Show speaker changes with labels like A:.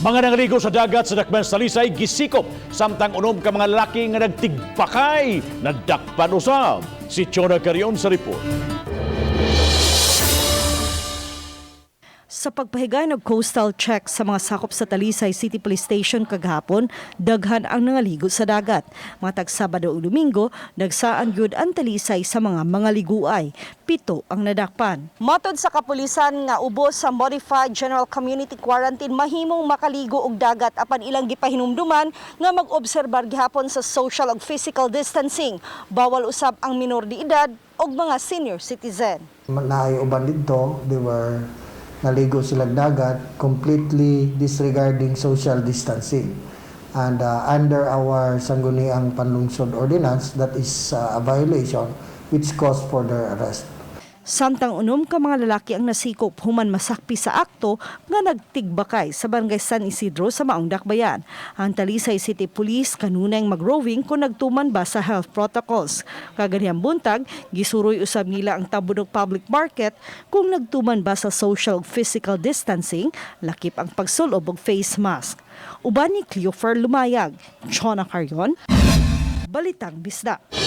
A: Mga nangaligo sa dagat sa Dakbayan sa Talisay gisikop samtang unom ka mga lalaki nga nagtigbakay nadakpan usab. Si Chona Carion sa report.
B: Sa pagpahigayon og coastal check sa mga sakop sa Talisay City Police Station kagahapon, daghan ang nangaligo sa dagat. Matag Sabado ug Domingo, nagsaan gyud ang Talisay sa mga liguay. 7 ang nadakpan. Matod sa kapulisan nga ubos sa Modified General Community Quarantine, mahimong makaligo og dagat apan ilang gipahinumduman nga mag-obserbar gihapon sa social ug physical distancing. Bawal usab ang minor de edad ug mga senior citizen.
C: Naay uban didto, they were naligo sila dagat, completely disregarding social distancing. And under our Sangguniang Panlungsod Ordinance, that is a violation which caused for their arrest.
B: Samtang 6 ka mga lalaki ang nasikop human masakpi sa akto nga nagtigbakay sa Barangay San Isidro sa maong dakbayan. Ang Talisay City Police kanunay mag-roving kung nagtuman ba sa health protocols. Kaganhang buntag, gisuroy usab nila ang Tabunok Public Market kung nagtuman ba sa social ug physical distancing, lakip ang pagsulob og face mask. Uban ni Cleofer Lumayag, Chona Carion, Balitang Bisdak.